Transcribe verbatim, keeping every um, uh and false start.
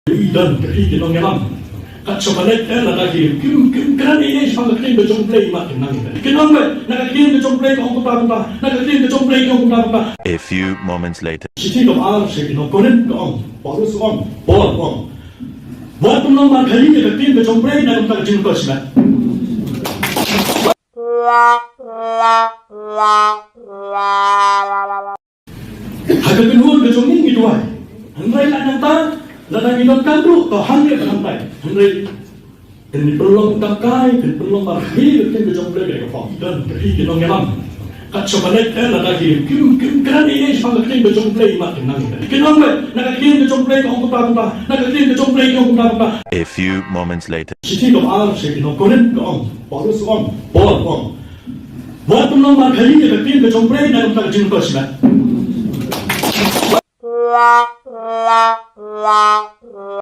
I don ka phi ki nongïalam. Kat shaba leit eh lada ki kim kim kren ei ei shaphang ka ktien ka jong U Blei, ma kin nang ïa ki nong bad na ka ktien ka jong U Blei ka ong kumta kumta, na ka ktien ka jong U Blei ka ong kumta kumta. A few moments later. Shithi kaba ar sha ki nong Korinth ka ong, Paulus ka ong, Paul ka ong, wat pynlong markhalieh ïa ka ktien ka jong U Blei na ka bynta ka jingryntoi shimet. Ha ka kynhun ka jong ngi ngi duwai. Hynrei lada nangta, lada ngi donkam ruh, to hangne ba nangtai. Hynrei kin pynlong tangkai, kin pynlong markhalieh ïa ka ktien ka jong U Blei, ka phong. Don ka phi ki nongïalam. Kat shaba leit eh lada ki kim kim kren ei ei shaphang ka ktien ka jong U Blei, ma kin nang ïa ki nong bad na ka ktien ka jong U Blei ka ong kumta kumta, na ka ktien ka jong U Blei ka ong kumta kumta. A few moments later. Shithi kaba ar sha ki nong Korinth ka ong, Paulus ka ong, Paul ka ong, wat pynlong markhalieh ïa ka ktien ka jong U Blei na ka bynta ka jingryntoi shimet.